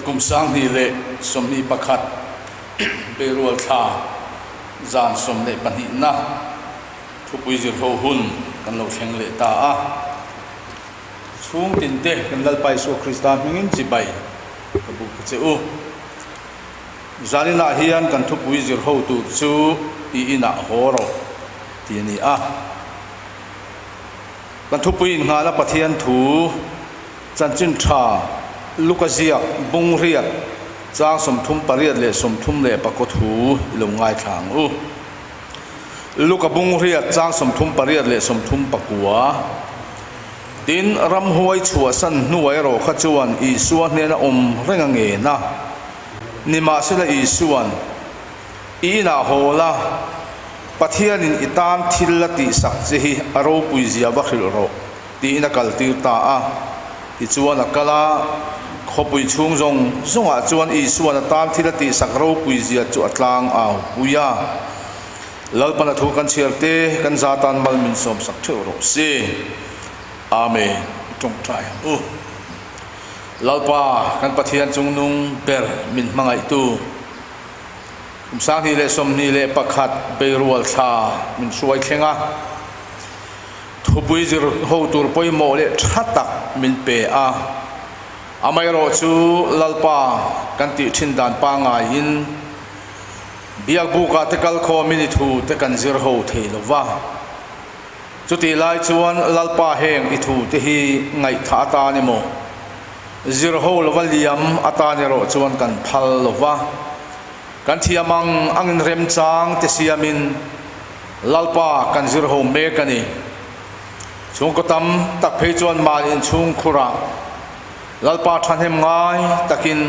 Kum 2021 Beirual thla zan 12 na thupui zir ho hun kan lo thleng leh ta a. Chhung tin te kan Lalpa Isua Krista hmingin chibai ka buk che u. Zaninah hian kan thupui zir ho tur chu i inah haw rawh tih a ni a. Kan thupui innghalna Pathian thu chanchin tha Luka ziak bung riat chang 38 leh 34 thu i lo ngaithla ang u. Luka bung riat chang 38 leh 39. Tin, ramhuai chhuahsan hnuai erawh kha chuan Isua hnena awm reng a ngen a. Nimahsela Isua'n, I inah haw la, Pathianin i tan thil la tihsak che hi a ropui zia va hrilh rawh, tiin a kaltir ta a. Tichuan a kal a, khawpui chhung zawng zawngah chuan Isua'n a tan thil a tihsak ropui zia chu a tlang au pui a. Lalpan a thu kan chhiar te, kan za tan mal min sawmsak theuh rawh se. Amen. I tawngtai ang u. Lalpa, kan Pathian chungnung ber min hmangaihtu. Kum 2021 Beirual thla min hruai thleng a, thupui zir ho tur pawimawh leh tha tak min pe a. Amaherawhchu Lalpa kan tih thin dan pangaiin Biakbukah te kal khawmin i thu te kan zir ho thei lo va. Chutih lai chuan Lalpa heng i thu te hi ngaihthah atan emaw, zir ho lova liam atan erawh chuan kan phal lo va. Kan thiam ang angin remchang te siamin Lalpa kan zir ho mek a ni. Chhungkaw tam tak phei chuan mahni inchhungkhurah Lalpa thahnem ngai takin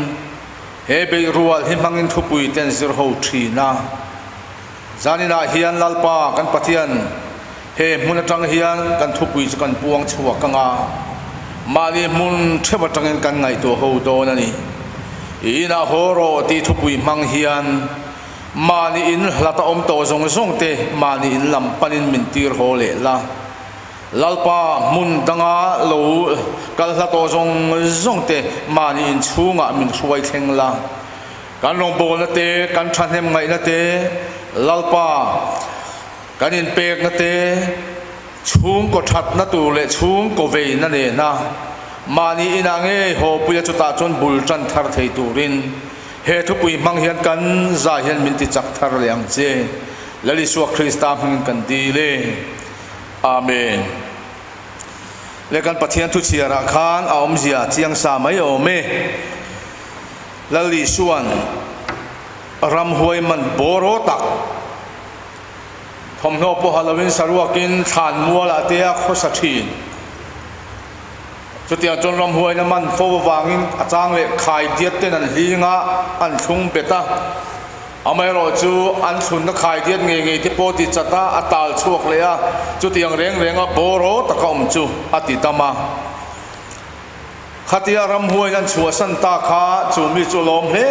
he beihrual hi hmangin thupui te an zir ho thin a. Zaninah hian Lalpa kan Pathian he hmun atang hian kan thupui chu kan puang chhuak ang a, mahni hmun theuh atangin kan ngaihtuah ho dawn a ni. I inah haw rawh tih thupui hmang hian mahni in hlat a awm tawh zawng zawng te mahni in lam panin min tir haw leh la. Lalpa hmun danga lo kal hla tawh zawng zawng te mahni in chhungah min hruai thleng la. Kan rawngbawlna te, kan thahnem ngaihna te, Lalpa kan inpekna te, chhungkaw thatna tur leh chhungkaw veina nena mahni inah ngei haw puia chutah chuan bul tan thar thei turin he thupui hmang hian kan zah hian min ti chak thar leh ang che. Lal Isua Krista hmingin kan dil e. Amen. Le kan Pathian thuchhiarah khan a awmzia chiang sa mai awm e. Lal Isua'n ramhuai man bawr aw tak thawmhnaw pawh ha loin saruakin thlan mualah te a khawsa thin. Chutiang chuan ramhuaina man fo avangin a chang leh khai diat ten an hling a, an thlung bet a. Amaherawh chu an thlunna khai diat ngei ngei te pawh ti chat a, a tal chhuak leh a, chutiang reng renga bawr aw taka awm chu a ti dam a. Khatia ramhuain an chhuahsan ta kha chu mi chu lawm hle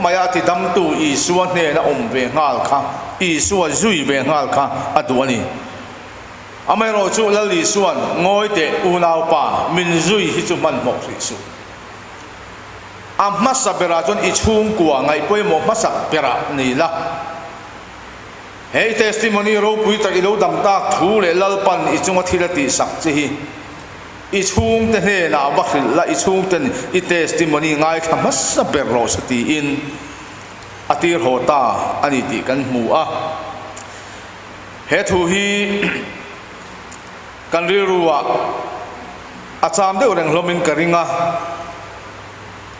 mai a, a tidamtu Isua hnena awm ve nghal kha, Isua zui ve nghal kha a duh a ni. Amaherawh chu Lal Isua'n, Ngawi teh unaupa, min zui hi chu hmanhmawh hrih suh. A hmasa berah chuan i chhungkua ngaih pawimawh hmasak berah ni la. He i testimony ropui tak i lo dam tak thu leh Lalpan i chunga thil a tihsak che hi, I chhungte hnenah va hrilh la, i chhungten i testimony ngaithla hmasa ber rawh se tiin a tir haw ta a ni tih kan hmu a. He thu hi kan rilruah a cham deuh reng hlawmin ka ring a.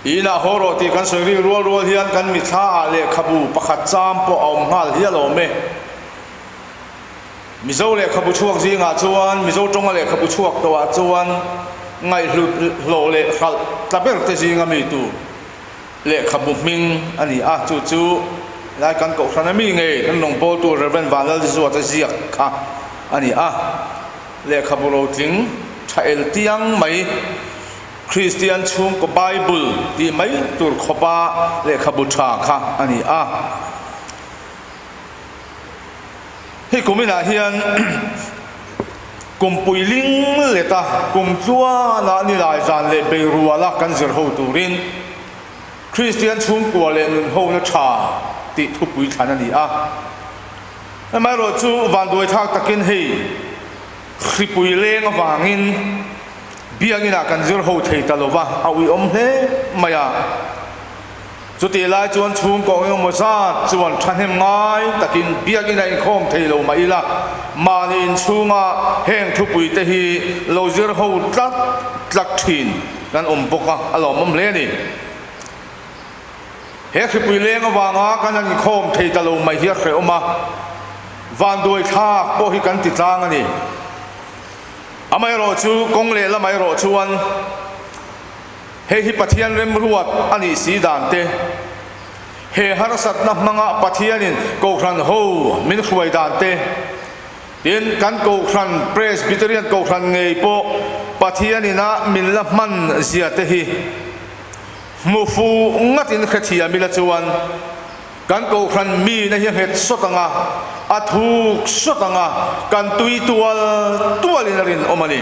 I inah haw rawh tih kan sawi rik rual rual hian kan mithlaah lehkhabu pakhat cham pawh a awm nghal hial awm e. Mizo lehkhabu chhuak zingah chuan Mizo tawnga lehkhabu chhuak tawhah chuan ngaihhlut hlawh leh hralh tla ber te zinga mi tur lehkhabu hming a ni a, chu chu lai kan kohhran a mi ngei kan rawngbawltu Rev. Vanlalzuata ziak kha a ni a, lehkhabu rotling tha el tiang mai Kristian chhungkaw Bible tih mai tur khawpa lehkhabu tha kha a ni a. Hei kum inah hian kumpui ling leta kum tluanah nilai zan leh beiruala kan zir ho turin Kristian chhungkua leh nunhona tha tih thupui thlan a ni a. Amaherawhchu vanduaithlak takin hei hripui leng avangin biakinah kan zir ho thei ta lova, a uiawm hle mai a. Chutih lai chuan chhungkaw engemaw zat chuan thahnem ngai takin biakin a inkhawm thei lo mah ila, mahni inchhunga heng thupui te hi lo zir ho tlat tlat thin kan awm bawk a, a lawmawm hle a ni. He hripui leng avanga kan han inkhawm thei ta lo mai hi a hrehawm a, vanduai thlak pawh hi kan ti tlang a ni. Amaherawhchu kawng lehlam erawh chuan, Hei hi Pathian remruat a nih si dan te, he harsatna hmanga Pathianin Kohhran ho min hruai dan te, tin kan Kohhran Presbyterian Kohhran ngei pawh Pathianin a min la hman zia te hi hmu fu ngatin hrethiam ila chuan kan Kohhran mina hi a nghet sawt ang a, a thuk sawt ang a, kan tui tual tualin a rinawm a ni.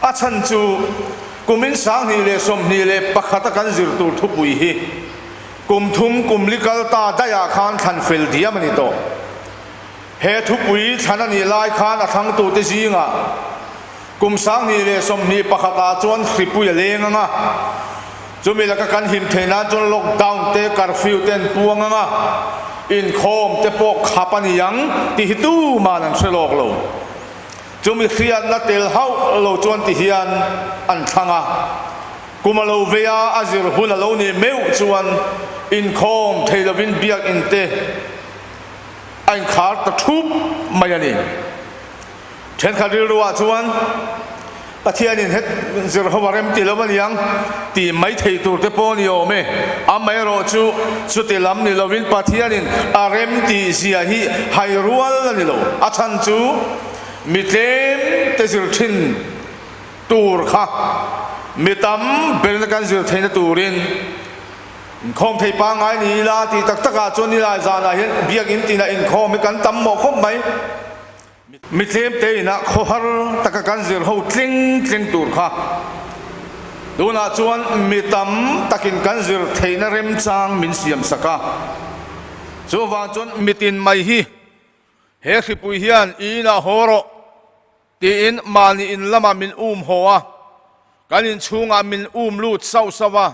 A chhan chu kumin 2021 a kan zir tur thupui hi kum thum kum li kal ta daihah khan thlan fel diam a ni tawh. He thupui thlan a nih lai khan a thlangtute zingah kum 2021 ah chuan hripui a leng ang a, chumi laka kan him theih nan chuan lockdown te curfew te an puang ang a, inkhawm te pawh khap a ni ang tih hi tuman an hre lawk lo. Chumi hriatna tel hauh lo chuan ti hian an thlang a, kum a lo vei a, a zir hun a lo nih meuh chuan inkhawm thei lovin biakinn te a inkhar ta thup mai a ni. Thenkhat rilruah chuan Pathianin het zir ho a rem ti lo a niang tih mai thei tur te pawh a ni awm e. Amaherawh chu chuti lam ni lovin Pathianin a rem tih zia hi hai rual a ni lo. A chhan chu mi tlem te zir thin tur kha mi tam berna kan zir theihna turin inkhawm thei pangngai ni ila tih tak takah chuan nilai zanah hian biakinn tinah inkhawm hi kan tam mawh khawp mai. Mi tlemte inah khawhar taka kan zir ho tling tling tur kha tunah chuan mi tam takin kan zir theihna remchang min siam sak a. Chuvang chuan mitin mai hi he hripui hian i inah haw rawh tiin mahni in lamah min um haw a, kan inchhungah min um lut sauh sauh a,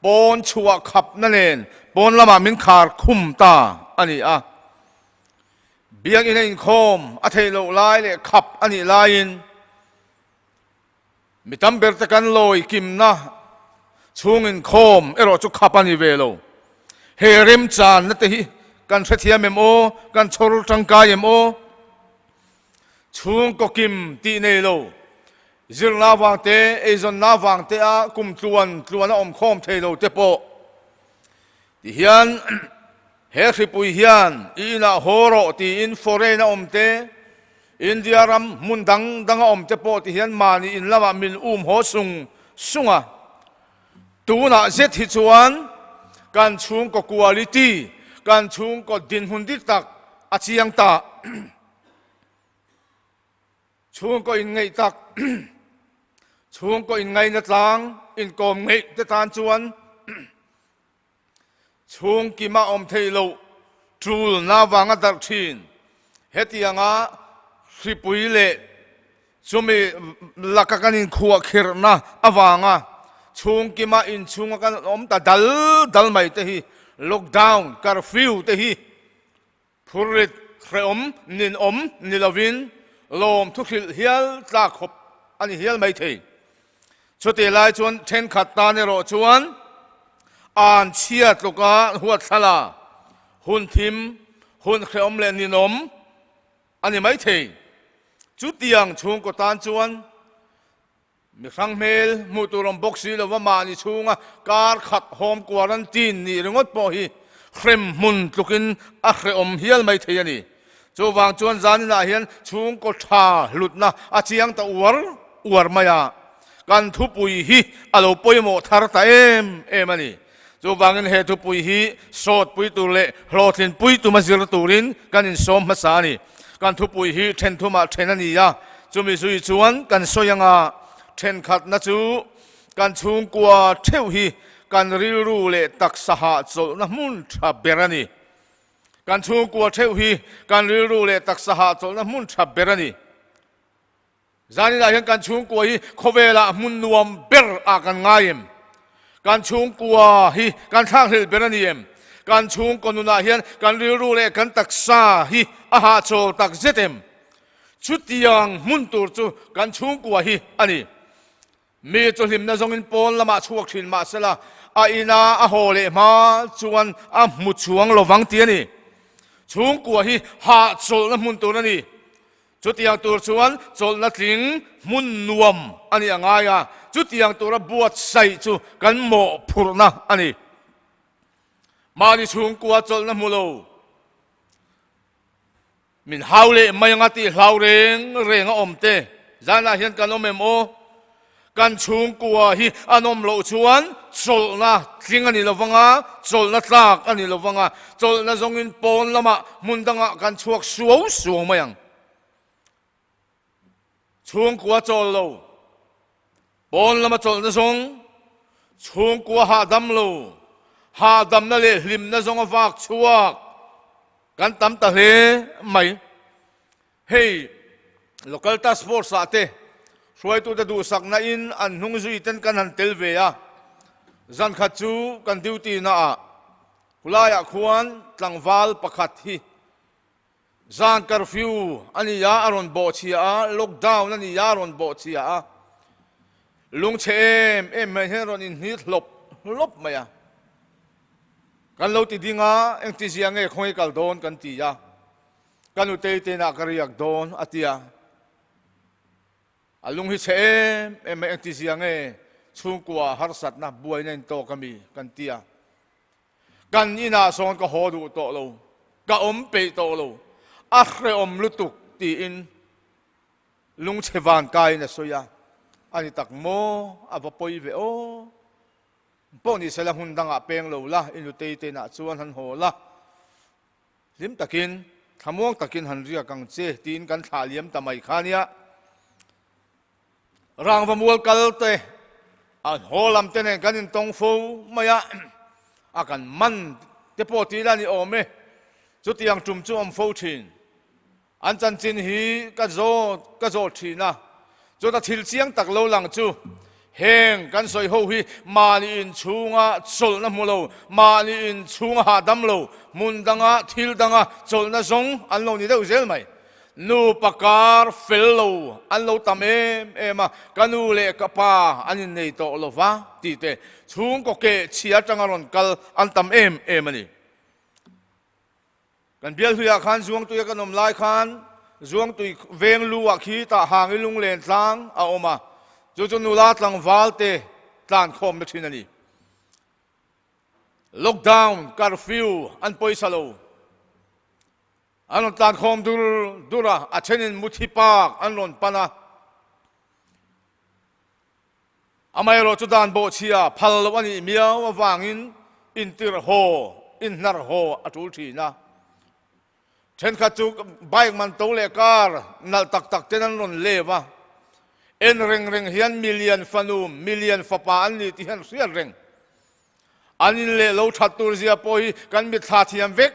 pawn chhuah khapna nen pawn lamah min khar khum ta a ni a. Biakinn a inkhawm a theih loh lai leh khap a nih laiin mi tam ber te kan lawi kimna chhung inkhawm erawh chu khap a ni ve lo. He remchanna te hi kan hrethiam em aw, kan chhawr tangkai em aw? Chhungkaw kim tih nei lo, zirna vang te, eizawnna vang te a kum tluan tluan a awmkhawm thei lo te pawh tihian He hripui hian i inah haw rawh tiin foreign a awm te, India ram hmun dang dang a awm te pawh ti hian mahni in lamah min um haw sung sung a. Tunah zet hi chuan kan chhungkaw quality, kan chhungkaw dinhmun dik tak a chiang ta. Chhungkaw inngeih tak, chhungkaw inngaina tlang inkawm ngeih te tan chuan Chhung kima awm theih loh ṭulna vanga darh ṭhin. Hetianga hripui leh chumi laka kan inkhuahkhirhna avanga chhung kima inchhunga kan awm ta dal dal mai te hi lockdown, curfew te hi Phurrit hrehawm ninawm ni lovin lawm thuhrilh hial tlak khawp a ni hial mai thei. Chutih lai chuan thenkhat tan erawh chuan an chhia tluka huatthlala hun thim, hun hrehawm leh ninawm a ni mai thei. Chutiang chhungkaw tan chuan Mi hrang hmel hmuh tur awm bawk si lova mahni chhunga kar khat home quarantine nih ringawt pawh hi hrem hmun tlukin a hrehawm hial mai thei a ni. Chuvang chuan zaninah hian chhungkaw tha hlutna a chiang ta uar uar mai a, kan thupui hi a lo pawimawh thar ta em em a ni. Chuvangin he thupui hi sawtpui tur leh hlawhtlinpui tuma zir turin kan insawm hmasa a ni. Kan thupui hi then thumah then a ni a, chumi zui chuan kan sawi anga thenkhatna chu kan chhungkua theuh hi. kan rilru leh taksa hahchawlhna hmun tha ber a ni. Kan chhungkua theuh hi kan rilru leh taksa hahchawlhna hmun tha ber a ni. Zaninah hian kan chhungkua hi khawvelah hmun nuam ber ah kan ngai em? Kan chhungkua hi kan thlakhlelh ber a ni em? Kan chhungkaw nunah hian kan rilru leh kan taksa hi a hahchawl tak zet em? Chutiang hmun tur chu kan chhungkua hi a ni. Mi chu hlimna zawngin pawn lamah chhuak thin mahsela a ina a haw leh hma chuan a hmu chuang lovang tih a ni. Chhungkua hi hahchawlhna hmun tur a ni. Chutiang tur chuan chawlhna tling hmun nuam a nih a ngai a, chutiang tura buatsaih chu kan mawhphurhna a ni. Mahni chhungkua chawlhna hmu lo. Min hau leh mai anga tih hlau reng reng a awm te zanah hian kan awm em aw? Kan chhungkua hi an awm loh chuan chawlhna tling a ni lo vang a, chawlhna tlak a ni lo vang a, chawlhna zawngin pawn lamah hmun dangah kan chhuak suau suau mai ang. Chhungkua chawl lo, pawn lama chawlhna zawng, chhungkua hahdam lo, hahdamna leh hlimna zawnga vak chhuak kan tam ta hle mai. Hei Local Task Force ah te hruaitute duhsakna in an hnung zui ten kan han tel ve a, zan khat chu kan duty na ah khulaiah khuan tlangval pakhat hi Zan curfew a ni a, a rawn bawhchhia a, lockdown a ni a, a rawn bawhchhia a. Lungchhe em em mai hian a rawn inhnit hlawp hlawp mai a. Kan lo ti ding a, engtizia nge khawnge kal dawn kan ti a. Ka nutei te inah ka riak dawn a ti a. A lung hi chhe em em mai, engtizia nge chhungkua harsatna buaina intawk a mi kan ti a. Kan inah sawn ka haw duh tawh lo, ka awm peih tawh lo, a hrehawm lutuk tiin lungchhe van kaiin a sawi a, a ni tak maw, a va pawi ve aw. Pawh ni sela hmun dangah peng lo la, i nutei te inah chuan han haw la, hlim takin, thlamuang takin han riak ang che tiin kan thlah liam ta mai kha nia. Rangva mual kal te a haw lam te nen kan intawng fo mai a, a kan man te pawh tih la ni awm e, chutiang tum chu awm fo thin. An chanchin hi ka zawt ka zawt thin a, chuta thil chiang tak lo lang chu heng kan sawi ho hi mahni inchhunga chawlhna hmu lo, mahni inchhunga hahdam lo, hmun danga thil danga chawlhna zawng an lo ni deuh zel mai. Nupa kar fel lo an lo tam em em a, ka nu leh ka pa an innei tawh lo va tih te, chhungkaw keh chhia atanga rawn kal an tam em em a ni. Kan bialhluiah khan Zuangtuia kan awm lai khan Zuangtui veng lu ah khi tah Hangi lunglen tlang a awm a, chu chu nula tlangval te tlan khawmna thin a ni. Lockdown, curfew an pawisa lo. An rawn tlan khawm dur dur a, a thenin muthi park an rawn pan a. Amaherawh chu dan bawhchhia phal loh a nih miau avangin intirh haw, inhnar haw a tul thin a. Thenkhat chu bike man to leh car nalh tak tak ten an rawn lev a. En reng reng hian milian fanu, milian fapa an ni tih hi an hriat reng. An in leh lo that tur zia pawh hi kan mitthla thiam vek.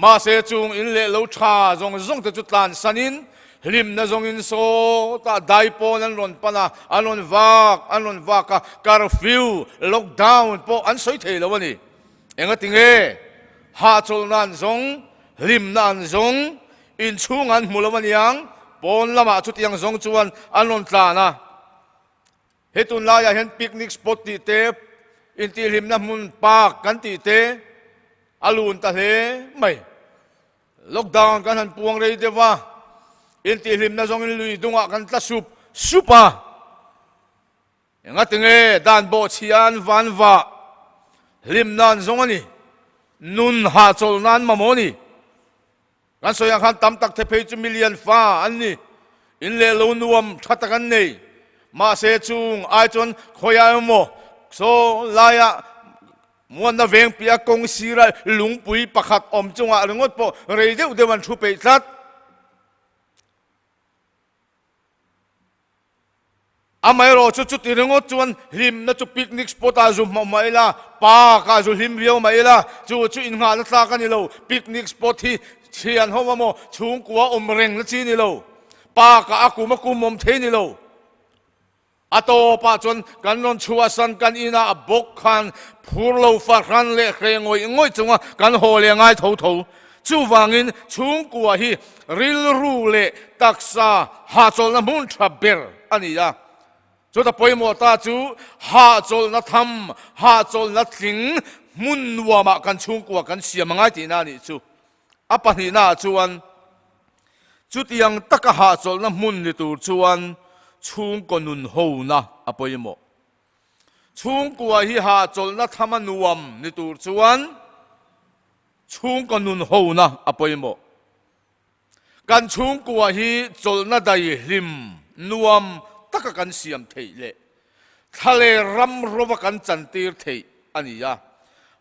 Mahse chung in leh lo tha zawng zawng te chu tlan sanin hlimna zawngin sawtah dai pawn an rawn pan a, an rawn vak an rawn vak a, curfew, lockdown pawh an sawi thei lo a ni. Engati nge? Hahchawlhna an zawng, hlimna an zawng, inchhung an hmu lo a niang, pawn lamah chutiang zawng chuan an rawn tlan a. He tunlaiah hian picnic spot tih te, intihhlimna hmun park kan tih te a lun ta hle mai. Lockdown kan han puang rei deuh a, intihhlimna zawngin lui dungah kan tla sup sup a. Engatinge dan bawhchhia an van vah hlimna an zawng a ni, nun hahchawlhna an mamawh a ni. Kan sawi ang khan tam tak the phei chu milian fa an ni. In leh lo nuam tha tak an nei. Mahse chung ai chuan khawiah emaw saw laiah muanna veng piah kawng sira lungpui pakhat awm chungah ringawt pawh rei deuh deuh an thu peih tlat. Amaherawhchu chuti ringawt chuan hlimna chu picnic spot ah zu hmawh mah ila, park ah zu hlim viau mah ila, chu chu innghahna tlak a ni lo. Picnic spot hi thian ho emaw chhungkua awm reng na chi ni lo. Park ah a kum a kum awm thei ni lo. A tawpah chuan kan rawn chhuahsan kan inah bawk khan phur lo fahran leh hreh ngawih ngawih chunga kan haw leh ngai tho tho. Chuvangin chhungkua hi rilru leh taksa hahchawlhna hmun tha ber a ni a. Chuta pawimawh ta chu hahchawlhna tham, hahchawlhna tling hmun nuamah kan chhungkua kan siam a ngai tihna a nih chu. A pahnihnaah chuan chutiang taka hahchawlhna hmun ni tur chuan chhungkaw nun hona a pawimawh. Chhungkua hi hahchawlhna thama nuam ni tur chuan chhungkaw nun hona a pawimawh. Kan chhungkua hi chawlhna daihlim nuam taka kan siam theih leh thla leh ram rova kan chantir theih a ni a,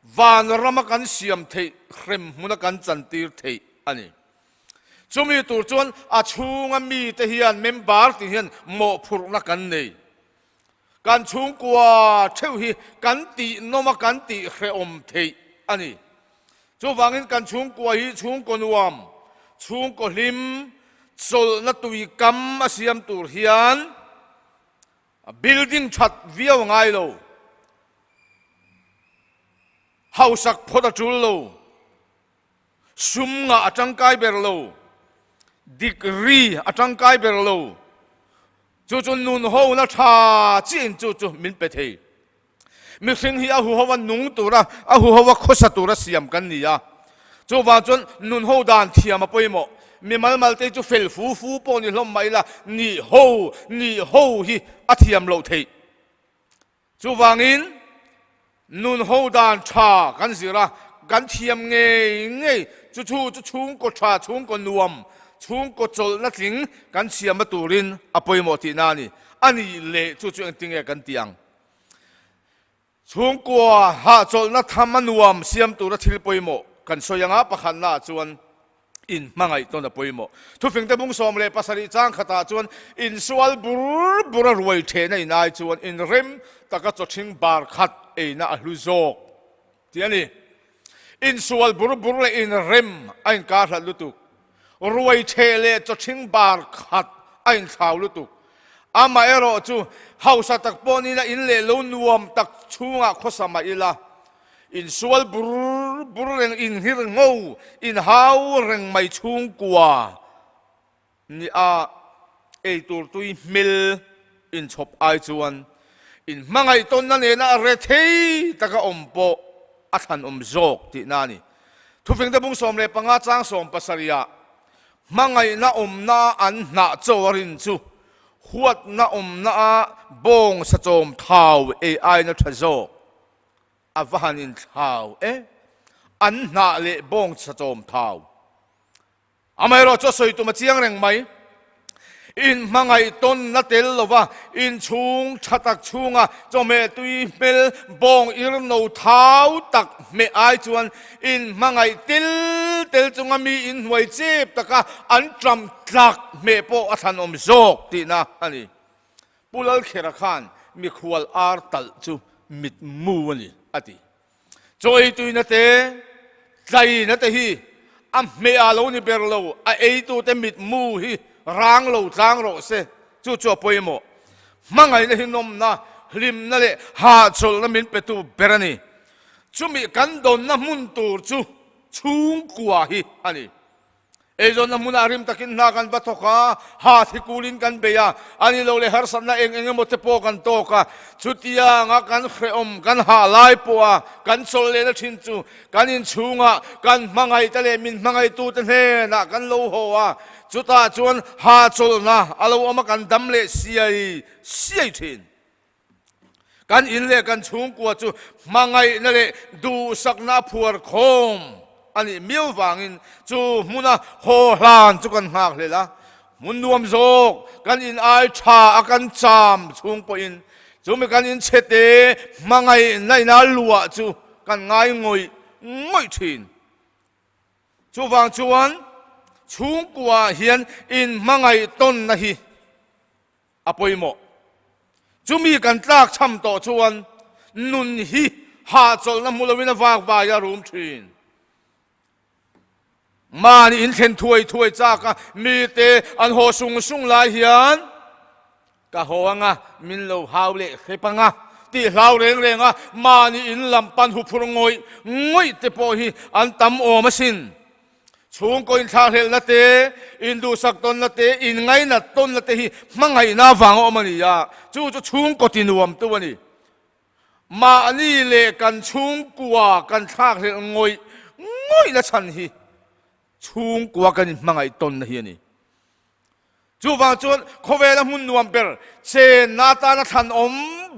van rama kan siam theih hrem hmuna kan chantir theih a ni. Chumi tur chuan a chhunga mite hian member tih hian mawhphurhna kan nei. Kan chhungkua theuh hi kan tih nawm a kan tih hrehawm theih a ni. Chuvangin kan chhungkua hi chhungkaw nuam, chhungkaw hlim, chawlhna tui kam a siam tur hian building that viau a ngai lo. Hausak phawt a tul lo. Sum ngah a tangkai ber lo, degree a tangkai ber lo, chu chu nun hona tha chiin chu chu min pe thei. Mihring hi a huhova nung tura, a huhova khawsa tura siam kan ni a. Chuvang chuan nun ho dan thiam a pawimawh. Mi mal mal te chu fel fu fu pawh ni hlawm mah ila, nih ho, nih ho hi a thiam loh theih. Chuvangin, nun ho dan tha kan zir a, kan thiam ngei ngei chu chu chu chhungkaw tha, chhungkaw nuam, chhungkaw chawlhna tling kan siamna turin a pawimawh tihna a ni. A nih leh chu chu engtinge kan tih ang? Chhungkua hahchawlhna tham a nuam siam tura thil pawimawh kan sawi anga pakhatnaah chuan, in hmangaih tawn a pawimawh. Thufingte bung 17 chang khatah chuan insual bur bur a ruai thehna in ai chuan inrem taka chawthing bar khat eina a hlu zawk tih a ni. Insual bur bur leh inrem a inkar hlat lutuk. Ruai theh leh chawthing bar khat a inthlau lutuk. Amaherawh chu hausa tak pawh nila in leh lo nuam tak chhungah khawsa mah ila, Insual bur bur reng, inhir ngo, inhau reng mai chhungkua ni a eitur tui hmel inchhawp ai chuan inhmangaih tawnna nena a re thei taka awm pawh a thlanawm zawk tihna a ni. Thufingte bung 15 chang 70 ah hmangaihna awmna a an hnah chaw a rin chu huatna awmna a bawng sachawm thau ei aina tha zawk. A va han inthlau e, an hnah leh bawng chawm thau. Amaherawh chu a sawi tum a chiang reng mai. Inhmangaih tawnna tel lova inchhung tha tak chhunga chawhmeh tui hmel bawng ir no thau tak hmeh ai chuan inhmangaih tel tel chunga mi inhnuai chep taka an ṭam tlak hmeh pawh a thlanawm zawk tihna a ni. Pu Lalkhera khan mikhual ar talh chu mitmu a ni, a ti. Chaw eituina te, tlaina te hi a hmeh ah lo ni ber lo, a eitute mitmu hi rang lo tlang rawh se, chu chu a pawimawh. Hmangaihna hi nawmna, hlimna leh hahchawlhna min petu ber a ni. Chumi kan dawnna hmun tur chu chhungkua hi a ni. Eizawnna hmunah rim takin hna kan va thawk a, ha thi kulin kan bei a, a ni lo leh harsatna eng eng emaw te pawh kan tawk a, chutianga kan hrehawm kan hah lai pawha kan chawlh lehna thin chu kan inchhungah kan hmangaihte leh min hmangaihtute hnenah kan lo haw a, chutah chuan hahchawlhna a lo awm a kan dam leh siai siai thin. Kan in leh kan chhungkua chu hmangaihna leh duhsakna a phuar khawm a nih miau vangin chu hmuna haw hlan chu kan nghak hlel a. Hmun nuam zawk kan in ai tha a kan cham chhung pawhin chumi kan in chhete hmangaihna ina luah chu kan ngai ngawih ngawih thin. Chuvang chuan chhungkuaah hian inhmangaih tawnna hi a pawimawh. Chumi kan tlak chham tawh chuan nun hi hahchawlhna hmu loin a vakvai a rum thin. Mahni inthlen thuai thuai chak a mite an haw sung sung lai hian ka haw anga min lo hau leh hrep anga tih hlau reng reng a mahni in lam pan huphur ngawih ngawih te pawh hi an tam awm asin. Chhungkaw inthlakhlelhna te, induhsak tawnna te, inngainat tawnna te hi hmangaihna avanga awm a ni a, chu chu chhungkaw tinuamtu a ni. Mahni leh kan chhungkua kan thlakhlelh ngawih ngawihna chhan hi chhungkua kan inhmangaih tawnna hi a ni. Chuvang chuan khawvela hmun nuam ber, chenna atana thlanawm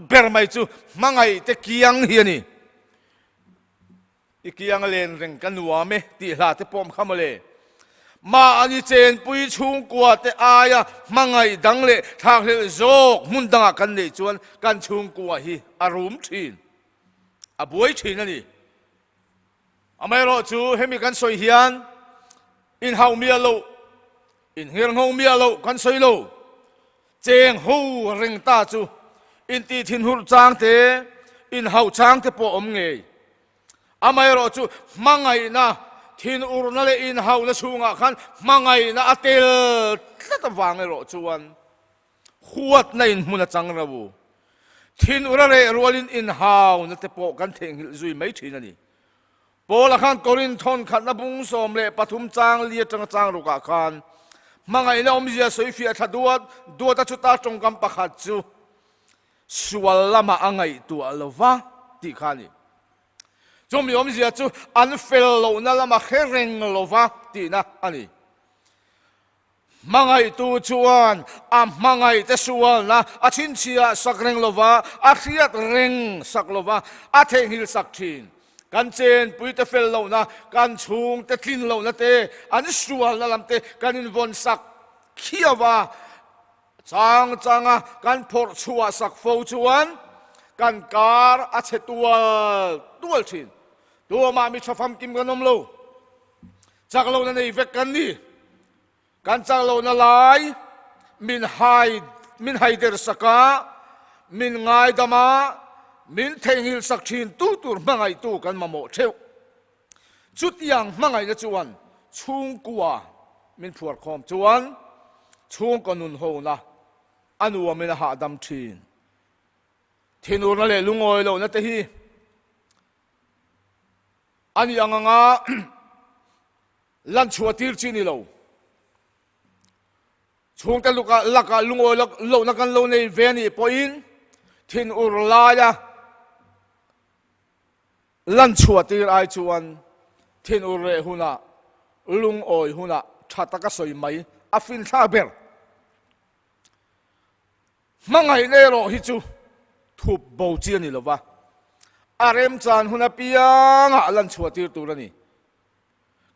ber mai chu hmangaih te kiang hi a ni. I kiang a len reng ka nuam e tih hla te pawm kha mawle. Mahni chenpui chhungkua te aia hmangaih dang leh thlakhlelh zawk hmun dangah kan neih chuan kan chhungkua hi a rum thin, a buai thin a ni. Amaherawhchu hemi kan sawi hian inhauh miah loh, inngirngho miah loh kan sawi lo. Cheng ho reng ta chu intih thinhurh chang te, inhauh chang te pawh awm ngei. Amaherawh chu hmangaihna, thinurna leh inhauhna chhungah khan hmangaihna a tel tlat avang erawh chuan huatna in hmun a chang ro. Thinur a reh rualin inhauna te pawh kan theihnghilh zui mai thin a ni. Paula khan Korinth thawn khatna bung 13 chang li atanga chang rukah khan hmangaihna awmzia sawifiah thla duat duat a chuta tawngkam pakhat chu sual lamah a ngaihtuah lo va tih kha a ni. Chumi awmzia chu an fel lohna lama hre reng lo va tihna a ni. Hmangaihtu chuan a hmangaihte sualna a chhinchhiah sak reng lo va, a hriat reng sak lo va, a theihnghilh sak thin. Kan chenpuite fel lohna, kan chhungte tlin lohna te, an sualna lam te kan invawn sak khiau va, Chang changa kan phawrh chhuah sak fo chuan kan kar a chhe tual tual thin. Tuamah mi tha famkim kan awm lo. Chak lohna nei vek kan ni. Kan chak lohna lai min hai min haider sak a, min ngaidam a, min theihnghilh sak thin tu tur hmangaihtu kan mamawh theuh. Chutiang hmangaihna chuan chhungkua min phuarkhawm chuan chhungkaw nun hona a nuamin a hahdam thin. Thinurna leh lungawi lohna te hi a nih ang anga lanchhuah tir chi ni lo. Chhungte lakah lungawi lohna kan lo nei ve a nih pawhin thinur laia Lanchhuah tir ai chuan thinur reh hunah, lungawi hunah tha taka sawi mai a finthlak ber. Hmangaihna erawh hi chu thup bo chi a ni lo va, a remchan hun apiangah lanchhuah tir tur a ni.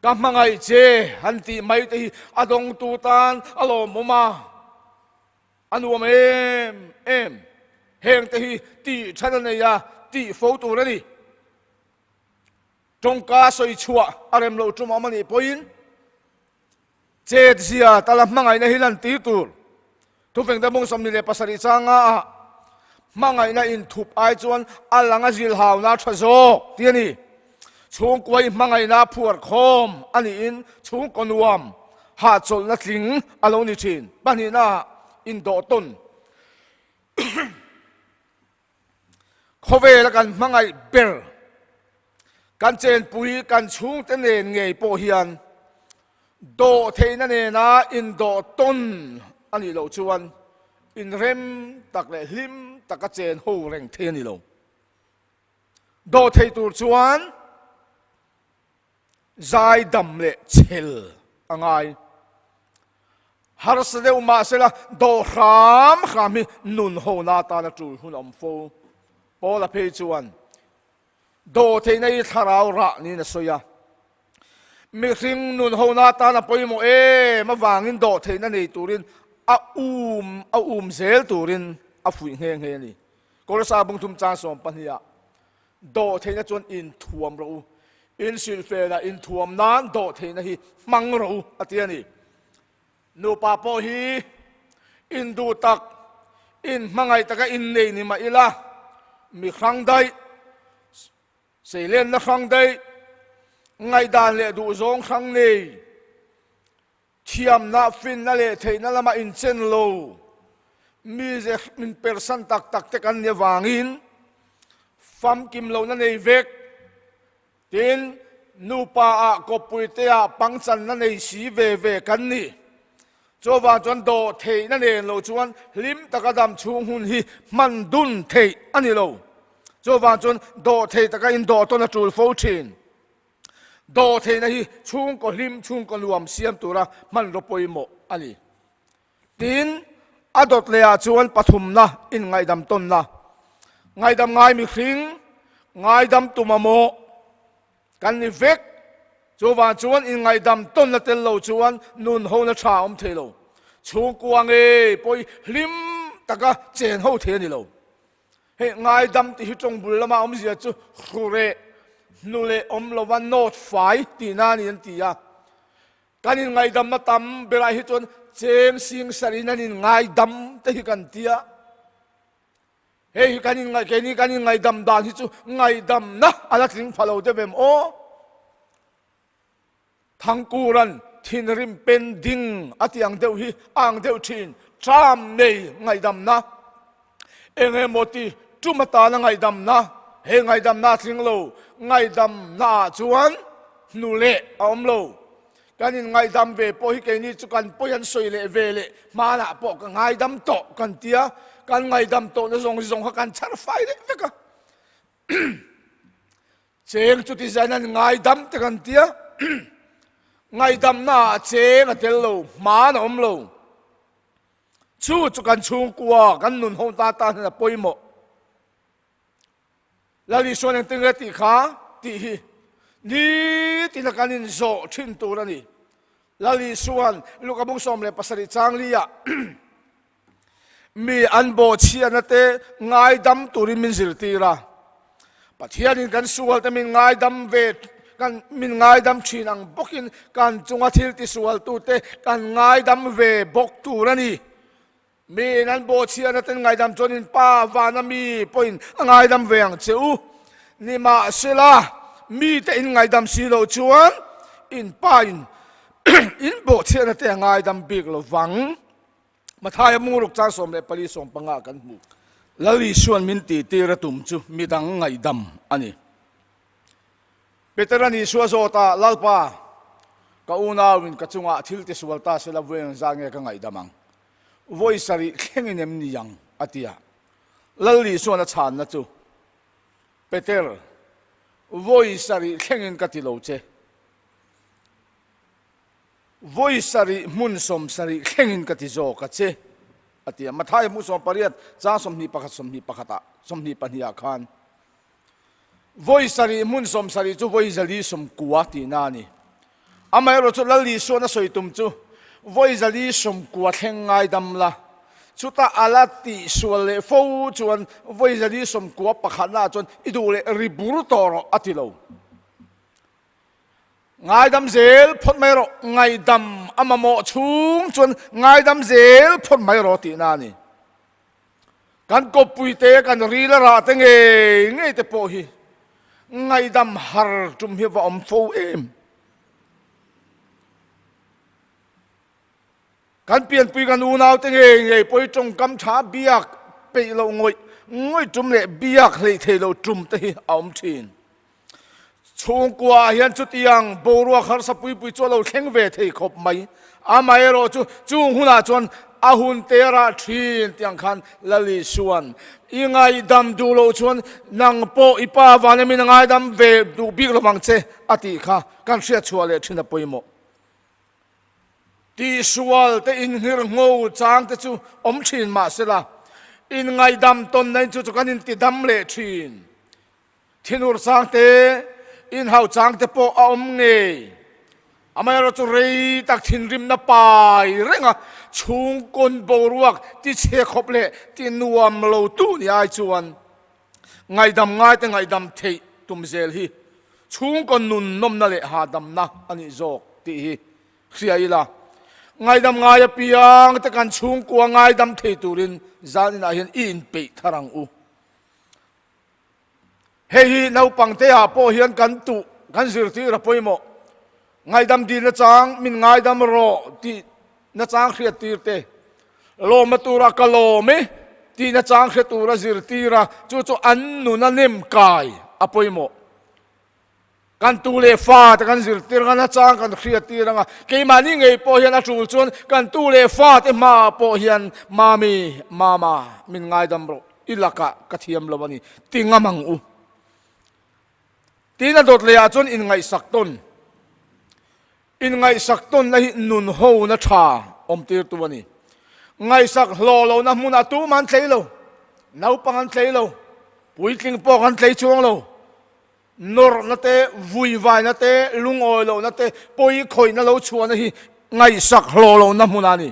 Ka hmangaih che han tih mai te hi a dawngtu tan a lawmawm a. A nuam em em. Heng te hi tih than a nei a, tih fo tur a ni. Tawngka sawi chhuah a rem loh tum awm a nih pawhin chetzia tala hmangaihna hi lan tir tur. Thufengte bung 27 changa ah hmangaihna inthup ai chuan a lang a zilhauna a tha zawk tih a ni. Chhungkua i hmangaihna a phuar khawm a niin chhungkaw nuam hahchawlhna tling a lo ni thin. Pahnihna indawh tawn khawvela kan hmangaih ber kan chenpui kan chhungte nen ngei pawh hian dawhtheihna nena indawh tawn a nih loh chuan inrem tak leh hlim taka chen ho reng thei a ni lo. Dawhthei tur chuan zaidam leh chhel a ngai. Harsa deuh mahsela dawh hram hram hi nun hona atana tul hun a awm fo. Paula phei chuan dawhtheihna hi thlarau rah niin a sawi a. Mihring nun hona atana pawimawh em avangin dawhtheihna nei turin a um a um zel turin a fuih nghe nghe a ni. Kolosa bungthum chang 12 ah dawhtheihna chuan inthuam rawh u, inhrilhfelah inthuam nan dawhtheihna hi hmang rawh u a ti a ni. Nupa pawh hi induh tak, Inhmangaih taka innei ni mah ila, mi hrang daih, seilenna hrang daih, ngaihdan leh duhzawng hrang nei, thiamna, finna leh theihna lama inchen lo, mize inpersan tak tak te kan nih avangin famkim lohna nei vek. Tin, nupa ah kawppui te ah pangchanna nei si ve ve kan ni. Chuvang chuan dawh theihna nen lo chuan hlim taka dam chhung hun hi hman dun theih a ni lo. Chuvang chuan dawh thei taka indawh tawn a tul fo thin. Dawh theihna hi chhungkaw hlim, chhungkaw nuam siam tura hmanraw pawimawh a ni. Tin, a dawt leh ah chuan pathumna inngaihdam tawnna, ngaihdam ngai mihring, ngaidam tu mamawh kan ni vek. Chuvang chuan inngaihdam tawnna tel lo chuan nun hona tha a awm thei lo. Chhungkua ngei pawh hi hlim taka chen ho thei a ni lo. Hei ngaidam tih hi tawng bul lama awmzia chu hrureh, hnu leh awm lova nawt fai tihna a ni an ti a. Kan inngaidamna tam berah hi chuan cheng sing sarin an inngaidam te hi kan ti a. Hei hi kan inngaih keini kan inngaidam dan hi chu ngaihdamna a la tling pha lo deuh em aw. Thangkuran thinrim pen ding a ti ang deuh hi a ang deuh thin. Tram nei ngaihdamna eng emaw ti tum atana ngaihdamna he ngaihdamna a tling lo ngaihdamna ah chuan hnu leh a awm lo. Kan in ngaihdam ve pawh hi keini chu kan pawi an sawi leh ve leh hmanah pawh ka ngaidam tawh kan tia kan ngaidam tawhna zawng zawng kha kan chhar fai leh vek a. Cheng chuti zain an ngaidam te kan tia ngaidamna ah cheng a tel lo hman a awm lo. Chu chu kan chhungkua kan nun ho ta tan hian a pawimawh. Lal Isuan engtin nge tih kha tih hi nitin a kan inzawh thin tur a ni. Lal Isuan Luka bung 17 chang li-ah mi an bawhchhiahna te ngaidam turin min zirtir a. Pathianin kan sualte min ngaidam ve kan min ngaidam thin ang bawkin kan chunga thil tisualtute kan ngaidam ve bawk tur a ni. Miin an bawhchhiahna ten ngaidam chuan in Pa vana mi pawhin a ngaidam ve ang che u. Nimahsela, mite in ngaidam si loh chuan in Pa in in bawhchhiahna te a ngaidam bik lo vang. Mathaia Muruk chang 14 15 kan hmu. Lal Isuan min tihtir a tum chu midang ngaihdam a ni. Petera'n Isua zawt a, Lalpa, ka unauin ka chungah thil tisual ta sela vawi engzah nge ka ngaihdam ang? Vawi sarih thlengin em ni ang? a ti a. Lal Isuan a chhanna chu, Peter, vawi sarih thlengin ka ti lo che. Vawi sarih hmun 70 thlengin ka ti zawk a che, a ti a. Mathaia hmu 18 chang 21 21 ah 22 ah khan Vawi sarih hmun 70 chu vawi zali 90 tihna a ni. Amaherawh chu Lal Isuan a sawi tum chu vawi zali 90 thleng ngaidam la, chutah a la tihsual leh fo chuan vawi zali 90 pakhatnaah chuan i duh leh ri bur tawh rawh a ti lo. Ngaidam zel phawt mai rawh, ngaihdam a mamawh chhung chuan ngaidam zel phawt mai rawh tihna a ni. Kan kawppuite, kan ril a rah te ngei ngei te pawh hi ngaihdam har tum hi va awm fo em. Kan pianpui kan unau te ngei ngei pawh hi tawngkam tha biak peih loh ngawih ngawih tum leh biak hleih theih loh tum te hi a awm thin. Chhungkua ah hian chutiang boruak harsa pui pui chu a lo thleng ve thei khawp mai. Amaherawh chu chung hunah chuan a hun te rah thin tih ang khan Lal Isuan i ngaihdam duh loh chuan nang pawh i pa vana min a ngaidam ve duh bik lo vang che a tih kha kan hriatchhuah leh thin a pawimawh. Tihsual te inhlir ngho chang te chu awm thin mahsela inngaihdam tawnna in chu chu kan intidam leh thin. Thinur chang te, inhau chang te pawh a awm ngei. Amaherawh chu rei tak thinrimna pai reng a, chhungkawn boruak tichhe khawp leh ti nuam lo tu ni ai chuan ngaihdam ngaite ngaihdam theih tum zel hi chhungkaw nun nawmna leh hahdamna a nih zawk tih hi hria ila. Ngaidam ngai apiang te kan chhungkua ngaidam thei turin zaninah hian i inpeih thar ang u. Hei hi naupang te ah pawh hian kan tuh kan zirtir a pawimawh. Ngaidam dil nachang min ngaidam rawh tih nachang hriat tir te, lawmna tura ka lawm e tih nachang hre tura zirtir a, chu chu an nun a nem kai a pawimawh. Kan tu leh fa te kan zirtir anga nachang kan hriat tir anga keimahni ngei pawh hian a tul chuan kan tu leh fa te hmaah pawh hian Mami, Mama min ngaidam rawh i lakah ka thiam lo a ni ti ngam ang u. Tin a dawt lehah chuan inngaihsak tawn. Inngaihsak tawnna hi nun hona tha awmtirtu a ni. Ngaihsak hlawh lohna hmunah tumah an tlei lo, naupang an tlei lo, puitling pawh kan tlei chuang lo. Nawrhna te, vuivaina te, lungawi lohna te, pawi khawihna lo chhuahna hi ngaihsak hlawh lohna hmun a ni.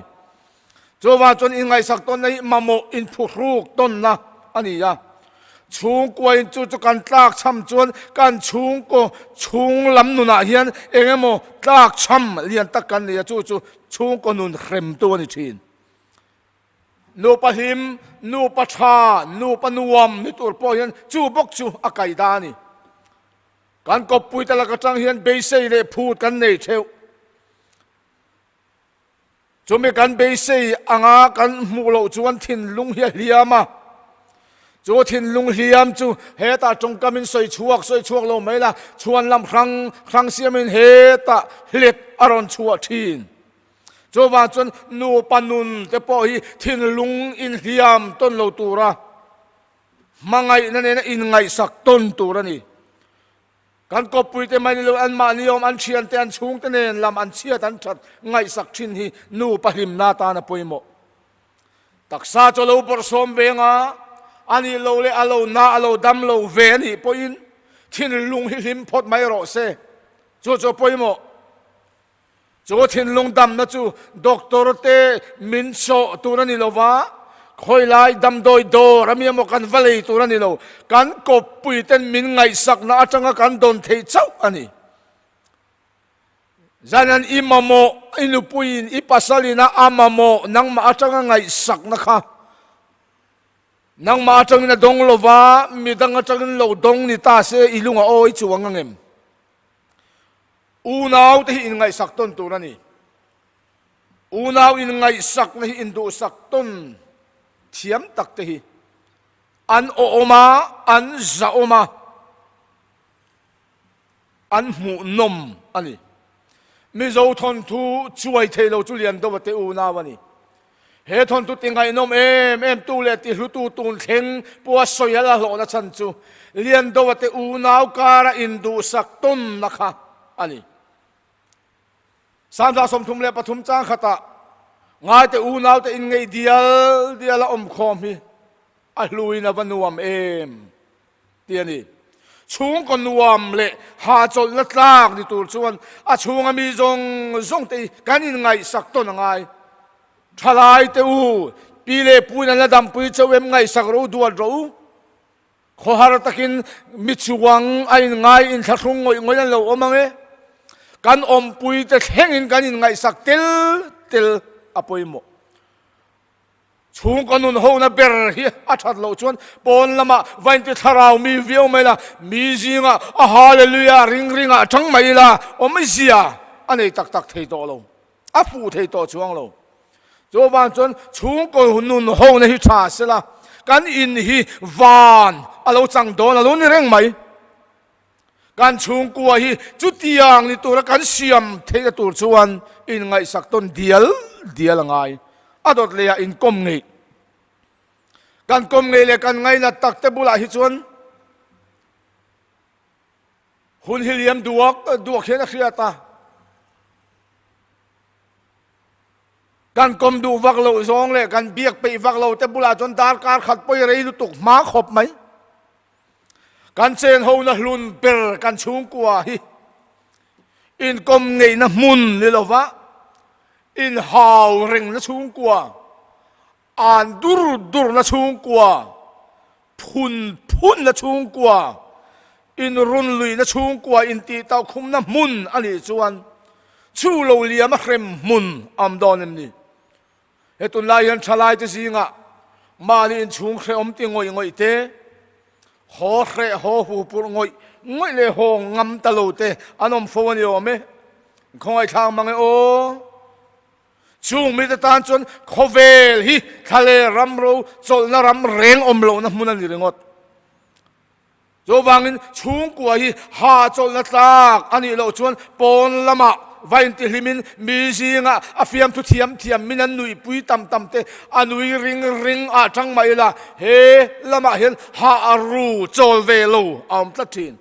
Chuvang chuan inngaihsak tawnna hi mamawh inphuhruk tawnna a ni a. Chhungkuain chu chu kan tlakchham chuan kan chhungkaw chhung lam nunah hian eng emaw tlakchham lian tak kan nei a, chu chu chhungkaw nun hremtu a ni thin. Nupa hlim, nupa tha, nupa nuam ni tur pawh hian chu bawk chu a kai da a ni. Kan kawppuite lak atang hian beisei leh phut kan nei theuh. Chumi kan beisei anga kan hmuh loh chuan thinlung hi a hliam a. Chu thinlung hliam chu hetah tawngkamin sawi chhuak sawi chhuak lo mai la, chhuan lam hrang hrang siamin hetah hlet a rawn chhuah thin. Chuvang chuan nupa nun te pawh hi thinlung inhliam tawn lo tura hmangaihna nena inngaihsak tawn tur a ni. Kan kawppuite mai ni lo anmahni awm an thiante an chhungte nen lam an chhiat an that ngaihsak thin hi nupa hlimna atan a pawimawh. Taksa chu a lo bawrhsawm ve anga a nih lo leh a lo na a lo dam lo ve a nih pawhin thinlung hi hlim phawt mai rawh se. Chu chu a pawimawh. Chu thinlung damna chu doctor te min sawh tur a ni lo va, khawilai damdawi dawr a mi emaw kan va lei tur a ni lo, kan kawppui ten min ngaihsakna atanga kan dawn theih chauh a ni. Zanan i mamawh, i nupuiin, i pasalina a mamawh nangmah atanga ngaihsakna kha nangmah atangin a dawng lo va, midang atangin lo dawng ni ta se i lung a awi chuang angem? Unau te hi inngaihsak tawn tur a ni. Unau inngaihsakna hi induhsak tawn thiam tak te hi an awhawm a, an zahawm a, an hmuhnawm a ni. Mizo thawnthu chuai thei lo chu Liandova te unau a ni. He thawnthu ti ngaihnawm em em tu leh ti hlutu tun thleng pawha sawi a la hlawhna chhan chu Liandova te unau kara induhsak tawnna kha a ni. Sangza 33 chang khatah ngaite unaute inngeih dial dial a awmkhawm hi a hluin a va nuam em tih a ni. Chhungkaw nuam leh hahchawlhna tlak ni tur chuan a chhunga mi zawng zawng te hi kan inngaihsak tawn a ngai. Thalai te u, pi leh puin an la dampui chauh em ngaihsak rawh u, duat rawh u. Khawhar takin mi chuang a inngai inthlahrung ngawih ngawih an lo awm ang e. Kan awmpui te thlengin kan inngaihsak tel tel a pawimawh. Chhungkaw nun hona ber hi a that loh chuan pawn lamah va inti thlarau mi viau mai la, mi zingah a hallelujah ring ringah tang mai ila awmzia a nei tak tak thei tawh lo, a fuh thei tawh chuang lo. Chuvang chuan chhungkaw nun hona hi tha sela, kan in hi van a lo chang dawn a lo ni reng mai. Kan chhungkua hi chutiang ni tura kan siam theihna tur chuan inngaihsak tawn dial dial a ngai. A dawt lehah inkawm ngeih. Kan kawm ngeih leh kan ngainat tak te bulah hi chuan hun hi liam duak duak hian a hriat a. Kan kawm duh vak loh zawng leh kan biak peih vak lo te bulah chuan darkar khat pawi rei lutuk hma khawp mai. Kan chen hona hlun ber kan chhungkua hi inkawm ngeihna hmun ni lova inhau rengna chhungkua, an dur durna chhungkua, phun phunna chhungkua, inrun luihna chhungkua, intih tauhkhumna hmun a nih chuan. Chu lo liam a hrem hmun a awm dawn em ni? He tunlai hian thalaite zingah mahni inchhung hrehawm ti ngawih ngawih te, haw hreh haw hu purh ngawih ngawih leh haw ngam ta lo te an awm fo a ni awm e. Khawngaihthlak mang e aw. Chung mite tan chuan khawvel hi thla leh ram ro chawlhna ram reng awm lohna hmun a ni ringawt. Chuvangin chhungkua hi ha chawlhna tlak a nih loh chuan pawn lamah va intihlimin mi zingah a fiamthu thiam thiam min an nuihpui tam tam te a nui ring ring ah tang mah ila he lamah hian ha a ru chawl ve lo a awm tlat thin.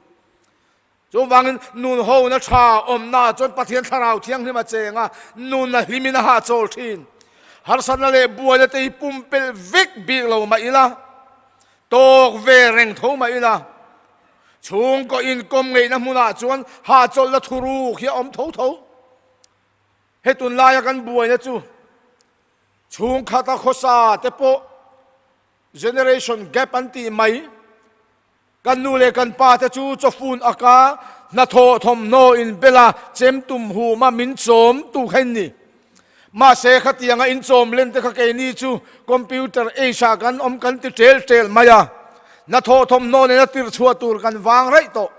Chuvangin nun hona tha awmnaah chuan Pathian Thlarau Thianghlim a cheng a, nun a hlimin a hahchawl thin. Harsatna leh buaina te hi pumpelh vek bik lo mah ila, tawk ve reng tho mah ila, chhungkaw inkawm ngeihna hmunah chuan hahchawlhna thuruk hi a awm tho tho. He tunlaia kan buaina chu chhungkhata khawsa te pawh generation gap an tih mai, Kan nu leh kan pa te chu chawfun aka hnathawh thawmhnaw in bela chem tum huma min chawm tu kha in ni. Mahse khatianga in chawm len te kha keini chu computer age ah kan awm kan ti tel tel mai a. Hnathawh thawmhnaw nena tir chhuah tur kan vang raih tawh.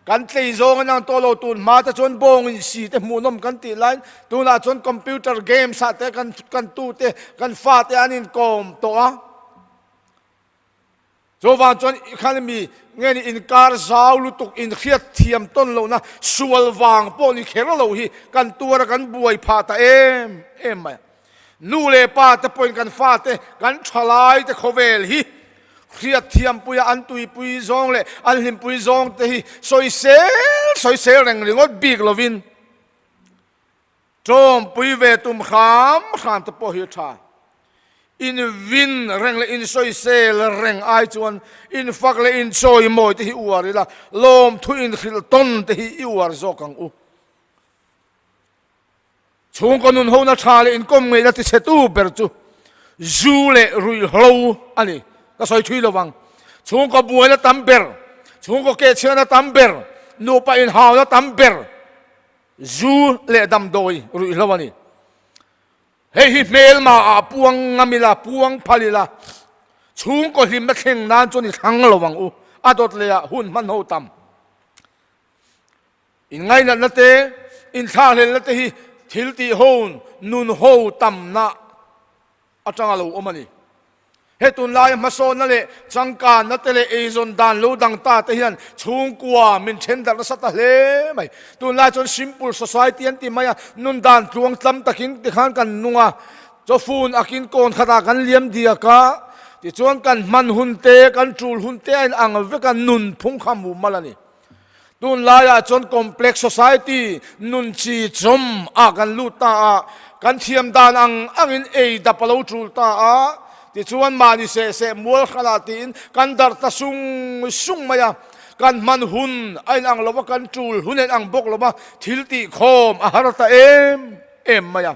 Kan tlei zawng in ang tawh lo tun hma te chuan bawng in si te hmuhnawm kan tih laiin tunah chuan computer games ah te kan kan tu te kan fa te an inkawm tawh a. Chuvang chuan i khan mi nge ni inkar zau lutuk inhriat thiam tawn lohna sual vang pawh ni kher lo hi kan tuar a kan buai phah ta em em mai. Nu leh pa te pawhin kan fate kan thalai te khawvel hi hriat thiampuia an tuipui zawng leh an hlimpui zawng te hi sawisel sawisel reng ringawt bik lovin Tawmpui ve tum hram hram te pawh hi a tha. In vin reng leh in sawisel reng ai chuan in fak leh in chawimawi te hi uar ila, lawmthu in hrilh tawn te hi i uar zawk ang u. Chhungkaw nun hona tha leh inkawm ngeihna tichhetu ber chu zu leh ruihhlo a ni. Ka sawi thui lo vang. Chhungkaw buaina tam ber, chhungkaw kehchhiahna tam ber, nupa inhauna tam ber, Zu leh damdawi ruihhlo a ni. Hei hi hmelma ah puang ngam ila, puang phal ila, chhungkaw hlimna thleng nan chuan i thlang lo ang u. A dawt leh ah hun hman ho tam. In ngainatna te, in thlahlelna te hi thil tih ho, nun ho tamna atanga lo awm a ni. He tunlaia hmasawnna leh changkanna te leh eizawn dan lo dang ta te hian chhungkua min then darh nasa ta hle mai. Tunlai chuan simple society an ti mai a, nun dan tluang tlam takin tikhan kan nung a, chawfun akin kawn khatah kan liam diak a, tichuan kan hman hun te, kan tul hun te a inang vek a, nun phung kha mumal a ni. Tunlaiah chuan complex society nun chi chawm ah kan lut ta a, kan thiam dan ang angin ei dap a lo tul ta a, tichuan mahni seh seh mual hranah tiin kan darh ta sung sung mai a, kan hman hun a inang lo va, kan tul hun a inang bawk lo va, thil tih khawm a har ta em em mai a.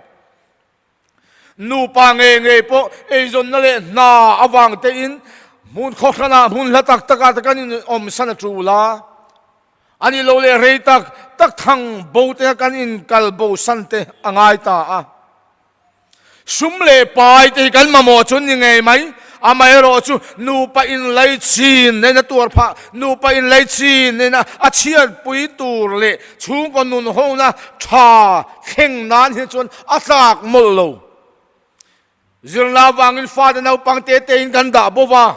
Nupa ngei ngei pawh eizawnna leh hna avang tein hmun khaw hranah hmun hla tak takah te kan inawmsan a tul a, a nih loh leh rei tak tak thang bo te kan inkal bosan te a ngai ta a. Sum leh pai te hi kan mamawh chu an ni ngei mai, amaherawh chu nupa inlaichin nen a tuar phah, nupa inlaichin nen a chhiatpui tur leh chhungkaw nun hona tha Thleng nan hi chuan a tlak mawlh lo. Zirna avangin fate naupang te tein kan dah bo va.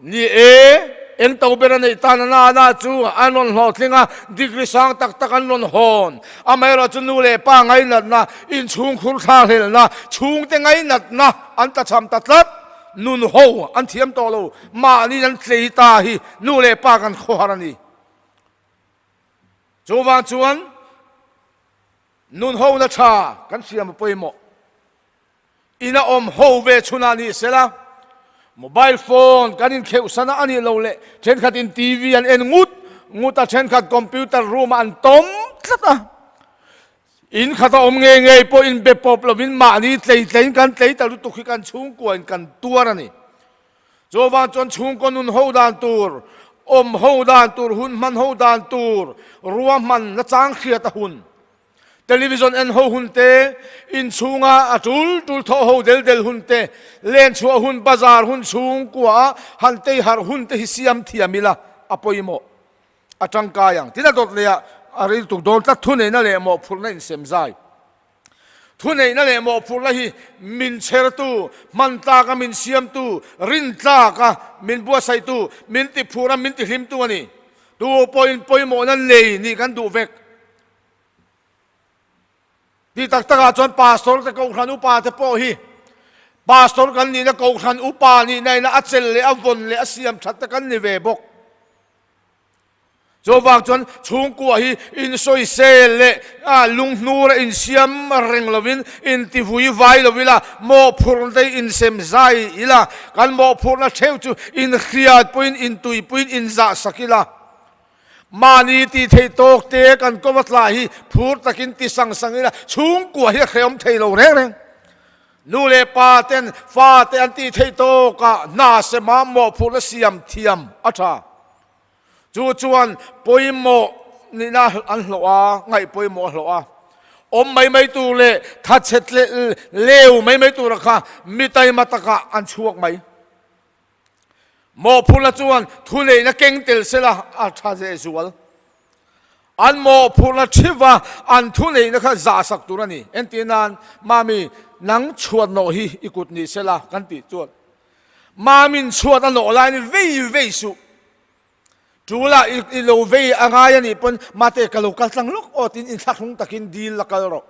Ni e, eng to ber a neih tan a nana chu an rawn hlawhtling a, degree sang tak tak an rawn hawn. Amaherawh chu nu leh pa ngainatna, inchhungkhur thlakhlelhna, chhungte ngainatna an tlachham ta tlat. Nun ho an thiam tawh lo, mahniin an tlei ta hi nu leh pa kan khawhar a ni. Chuvang chuan nun hona tha kan siam a pawimawh. Ina awm ho ve chhunah ni sela, mobile phone kan inkheuh sana a nih lo leh thenkhatin TV an en ngut ngut a, thenkhat computer room ah an tawm tlat a. In khat a awm ngei ngei pawh inbe pawp lovin mahni tlei tleiin kan tlei ta lutuk hi kan chhungkuain kan tuar a ni. Chuvang chuan chhungkaw nun ho dan tur, awm ho dan tur, hun hman ho dan tur, ruahman nachang hriat a hun. Television en ho hun te, inchhunga a tul tul thawh ho del del hun te, len chhuah hun, bazar hun chhungkua a han tei harh hun te hi siam thiam ila a pawimawh. A tangkai ang. Tin a dawt leh ah a ril tuk dawn tlat thuneihna leh mawhphurhna insem zai. Thuneihna leh mawhphurhna hi min chhertu, hman tlaka min siamtu, rin tlaka min buatsaihtu, min tiphur a min tihlimtu a ni. Tu pawhin pawimawhna nei nih kan duh vek. Ti tak takah chuan pastor te kohhran upa te pawh hi pastor kan nihna kohhran upa nihna ina a chelh leh a vawn leh a siam that te kan ni ve bawk. Chuvang chuan chhungkua hi insawisel leh lunghnur a insiam reng lovin intivui vai lo ila, mawhphurhna te insem zai ila, kan mawhphurhna theuh chu inhriatpuiin intuipuiin inzahsak ila. Mahni tih theih tawk te kan kawm a tla hi phur takin ti sang sang ila chhungkua hi a hrehawm thei lo reng reng. Nu leh pa ten fa te an tih theih tawkah hna sema mawhphurhna siam thiam a tha. Chu chuan pawimawh nihna an hlawh a, ngaih pawimawh a hlawh a. Awm mai mai tur leh thatchhe leu mai mai tura kha mi taima takah an chhuak mai. Mawhphurhna chuan thuneihna keng tel sela a tha zeh zual. An mawhphurhna thiva an thuneihna kha zahsak tur a ni. Entir nan, Mami, nang chhuat nawh hi i kut ni sela kan tih chuan Mami'n chhuat a nawh laiin vei vei suh. Tula i lo vei a ngai a nih pawn mate ka lo kal tlang lawk aw tiin inthlahrung takin dil la kal rawh.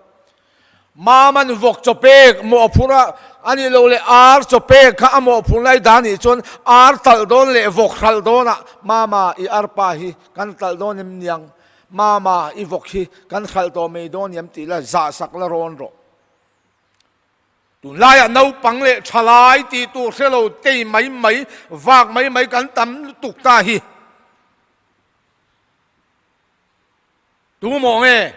Maman vawk chaw pek mawhphurh a a nih loh leh ar chaw pek kha a mawhphurh lai dan nih chuan ar talh dawn leh vawk hralh dawnah mama i arpa hi kan talh dawn em niang, mama i vawk hi kan hralh tawh mai dawn em tih la zahsak la rawn rawh. Tunlaiah naupang leh thalai tih tur hre lo tei mai mai, vak mai mai kan tam lutuk ta hi. Tu maw nge?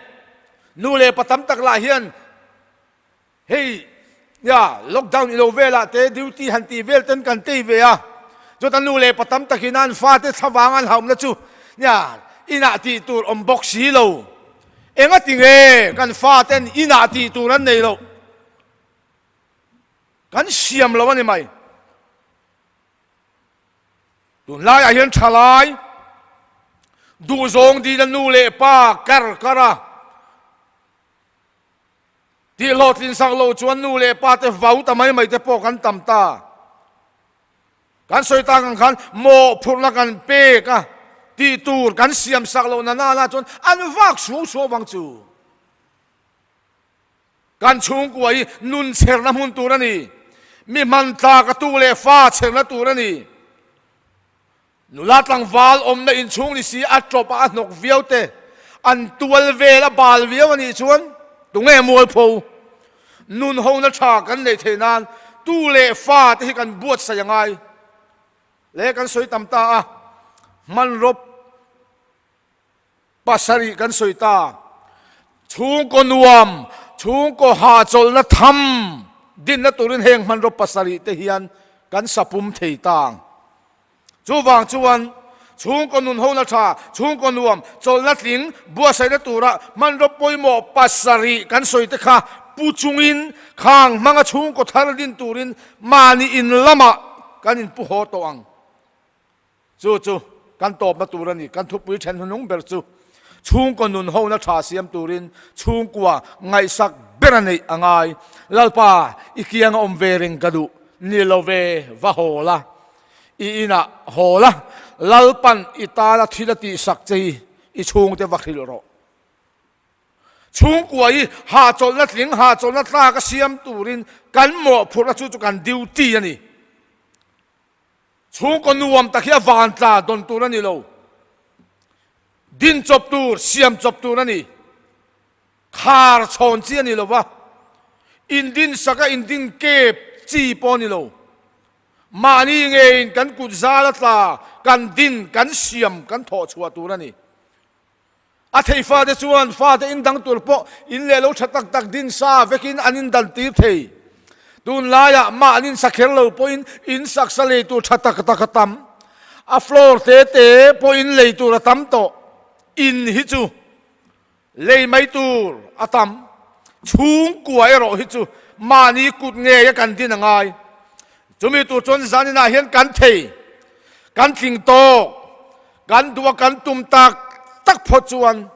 Nu leh pa tam tak lah hian hei ya lockdown ilo velah te duty han tih vel ten kan tei ve a, chuta nu leh pa tam takin an fate thlavang an haumna chu nia inah tih tur awm bawk si lo. Engati nge kan faten inah tih tur an nei loh? Kan siam lo a ni mai. Tunlaiah hian thalai duhzawng dina nu leh pa kar kar a tih hlawhtlin sak loh chuan nu leh pa te vau ta mai mai te pawh kan tam ta. Kan sawi tak ang khan mawhphurhna kan pek a, tih tur kan siam sak loh na nana chuan an vak suau suau vang chu. Kan chhungkua hi nun chherna hmun tur a ni. Mi hman tlak a tu leh fa chherna tur a ni. Nula tlangval awmna inchhung ni si a tawp a a hnawk viau te, an tual vel a bal viau a nih chuan tunge mualpho? Nun hona tha kan neih theih nan tu leh fa te hi kan buatsaih a ngai le kan sawi tam ta a, hmanraw pasarih kan sawi ta, chhungkaw nuam, chhungkaw hahchawlhna tham dinna turin heng hmanraw pasarih te hian kan sapum thei ta ang. Chuvang chuan chhungkaw nun hona tha, chhungkaw nuam, chawlhna tling, buatsaihna tura hmanraw pawimawh pasarih kan sawi te kha pu chungin khang hmanga chhungkaw thar din turin mahni in lamah kan inpu haw tawh ang. Chu chu kan tawpna tur a ni. Kan thupui then hnunung ber chu chhungkaw nun hona tha siam turin chhungkua ngaihsak ber a neih a ngai. Lalpa, i kianga awm ve reng ka duh. Ni lo ve, va haw la. I inah haw la, Lalpan i tana thil a tihsak che hi i chhungte va hrilh rawh. Chhungkua hi hahchawlhna tling, hahchawlhna tlak a siam turin kan mawhphurhna chu chu kan duty a ni. Chhungkaw nuam tak hi a vantla dawn tur a ni lo. Din chawp tur, siam chawp tur a ni. Khar chhawn chi a ni lo va, indin sak a indin kep chi pawh a ni lo. Mahni ngeiin kan kut zal a tla, kan din, kan siam, kan thawh chhuah tur a ni. A thei fate chuan fate indang tur pawh in leh lo tha tak tak din sa vekin an indan tir thei. Tunlaiah mahni sa kher lo pawhin in saksa lei tur tha tak tak a tam. A floor te te pawhin lei tur a tam tawh. In hi chu. Lei mai tur a tam. Chhungkua erawh hi chu mahni kut ngeia kan din a ngai. Chumi tur chuan zaninah hian kan thei, kan tling tawk, kan duh a kan tum tak tak phawt chuan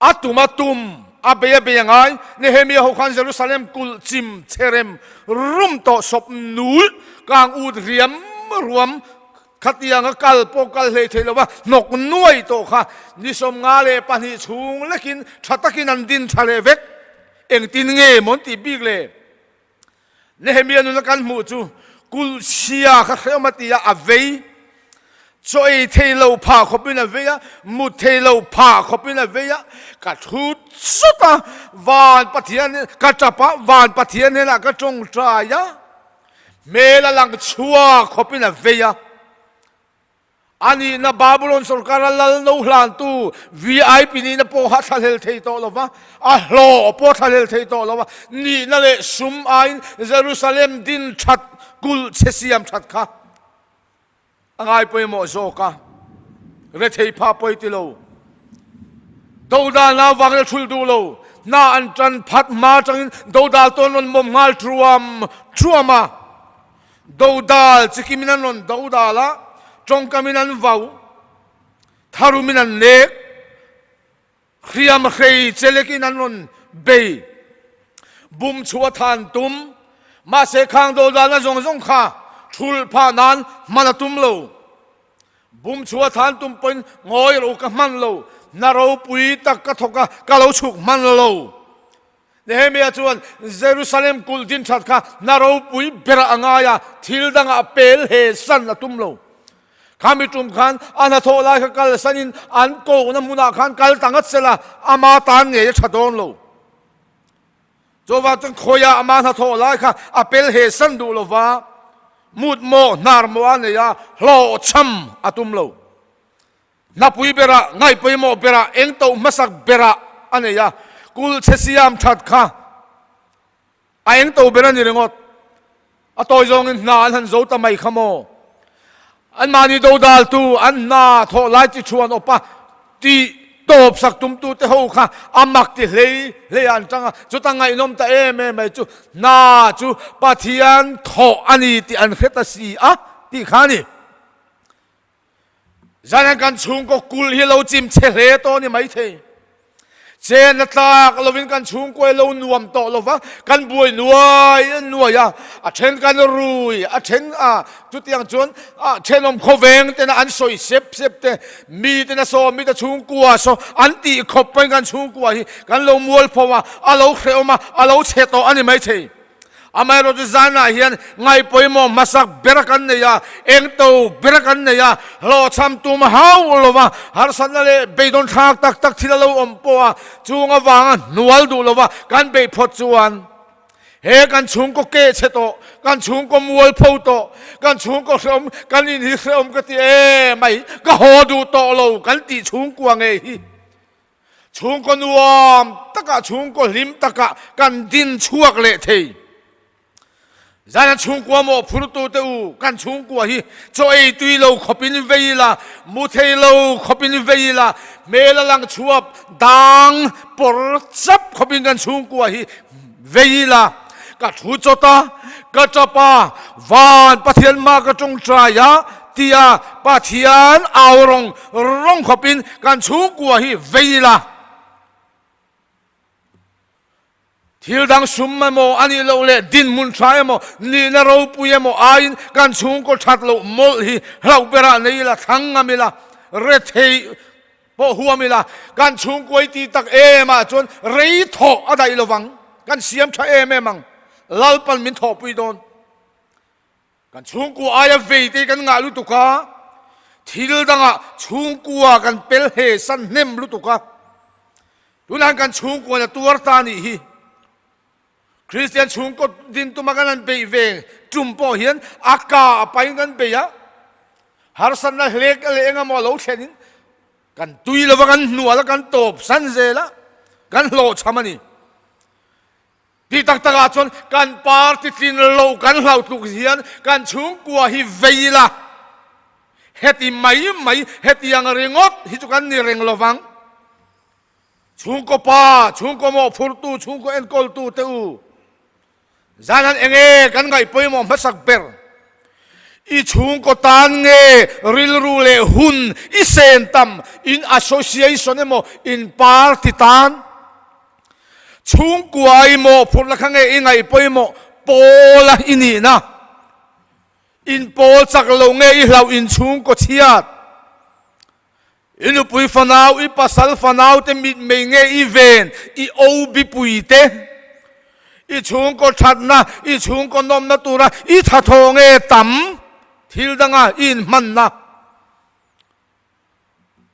a tum a tum, a bei a bei a ngai. Nehemia ho khan Jerusalem kulh chim cherem rum tawh sawp nul kang ut riam ruam Khatianga kal pawh kal hlei thei lova hnawk nuai tawh kha ni 52 chhung lekin tha takin an din tha leh vek. Engtin nge maw an tih bik le? Nehemia nuna kan hmuh chu kulh chhia kha hrehawm a ti a, a vei. Chaw ei thei lo phah khawpin a vei a, mut thei lo phah khawpin a vei a. Ka thu chawt a, van Pathian ka tap a, van Pathian hnenah ka tawngtai a. Hmel a lang chhuak khawpin a vei a. A nihna Babylon sorkara lal no hlantu VIP nihna pawh kha a thlahlel thei tawh lo va, a hlawh pawh a thlahlel thei tawh lo va. Nihna leh sum aiin Jerusalem din that kulh chhe siam that kha A ngai pawimawh zawk a, rethei pha pawi ti lo. Dodal nau vangin a thul duh lo. Hna an tan phat hma atangin dodal tawn rawn mawm nghal thuam thuam a. Dodal chikimin an rawn dodal a, tawngkamin an vau, tharumin an nek. Hriam hrei chelekin an rawn bei. Bum chu a than tum. Mahse khang dodalna zawng zawng kha thulh phah nan hman a tum lo. Bum chu a than tum pawhin ngawi ro ka hman lo. Hna ropui tak ka thawk a, ka lo chhuk hman lo. Nehemia chuan Jerusalem kulh din that kha hna ropui berah a ngai a, thil dangah pel he san a tum lo. Khami tum khan a hnathawh lai kha kalsanin an kohna hmunah khan kal ta ngat sela, ama tan ngei a tha dawn lo. Chuvang chuan khawiah ama hnathawh lai kha a pel he san duh lova, mut maw hnar maw a nei a, hlawhchham a tum lo. Hnapui berah, ngaihpawimawh berah, engto hmasak berah a nei a, kulh chhe siam that kha a engto ber a ni ringawt. A tawi zawngin hna an han zo ta mai kha maw? Anmahni dodaltu an hna thawh lai chi thu an awp a, tih tawp sak tumtute ho kha a mak ti hlei hlei ah an tang a, chuta ngaihnawm ta em em mai chu hna chu Pathian thawh a ni tih an hre ta si a tih kha a ni. Zanin kan chhungkaw kulh hi lo chim chhe hle tawh a ni maithei. Chen a tlak lovin kan chhungkaw hi lo nuam tawh lo va, kan buai nuai nuai a, a then kan rui, a then a chutiang chuan a thenawm khawveng tena an sawi sep sep te, mi tena saw mi te chhungkua saw an tih khawp pawhin kan chhungkua hi kan lo mualpho a, a lo hrehawm a, a lo chhe tawh a ni maithei. Amaherawhchu zanah hian ngaihpawimawh hmasak ber kan nei a, engto ber kan nei a, hlawhchham tum hauh lova harsatna leh beidawn thlak tak tak thil a lo awm pawh a, chung avanga hnual duh lova kan beih phawt chuan he kan chhungkaw keh chhe tawh, kan chhungkaw mualpho tawh, kan chhungkaw hrehawm, kan in hi hrehawm ka ti em mai, ka haw duh tawh lo kan tih chhungkua ngei hi. Chhungkaw nuam takah, chhungkaw hlim takah kan din chhuak leh thei. Zana chhungkua mawhphurtu te u, kan chhungkua hi chaw ei tui lo khawpin vei ila, mu thei lo khawpin vei ila, hmel a lang chhuap dang pawr chap khawpin kan chhungkua hi vei ila. Ka thu chawt a, ka tap a, van Pathian hma ka tawngtai a, tia Pathian au rawng rawng khawpin kan chhungkua hi vei ila. Thil dang sum emaw a nih loh leh dinhmun tha emaw, nihna ropui emaw aiin kan chhungkaw that loh mawlh hi hlauh berah nei ila, thlang ngam ila, rethei Pawh huam ila, kan chhungkuai ti tak em ah chuan rei thawh a daih lovang, kan siam tha em em ang, Lalpan min thawhpui dawn. Kan chhungkua aia vei te hi kan ngah lutuk a, thil dangah chhungkua kan pel he san hnem lutuk a, tunah hian kan chhungkuain a tuar ta nih hi. Kristian chhungkaw din tuma kan han beih ve tum pawh hian a ka a pain kan bei a, harsatna hlek leh engemaw a lo thlenin kan tui lova kan hnual a, kan tawp san zel a, kan hlawhchham a ni. Tih tak takah chuan kan party tlin lo kan hlauh tluk hian kan chhungkua hi vei ila, heti mai mai hetiang ringawt hi chu kan ni reng lovang. Chhungkaw pa, chhungkaw mawhphurtu, chhungkaw enkawltu te u, zan han enge kan ngaih pawimawh hmasak ber? I chhungkaw tan nge rilru leh hun i sen tam in association emaw in party tan? Chhungkua i mawhphurhna kha nge i ngaih pawimawh pawla i nihna? In pawl chak lo nge i hlauh in chhungkaw chhiat? I nupui fanau, i pasal fanau te mitmei nge i ven, i OB pui te, i chhungkaw thatna, i chhungkaw nawmna tura i thathaw nge tam thil danga i inhmanna.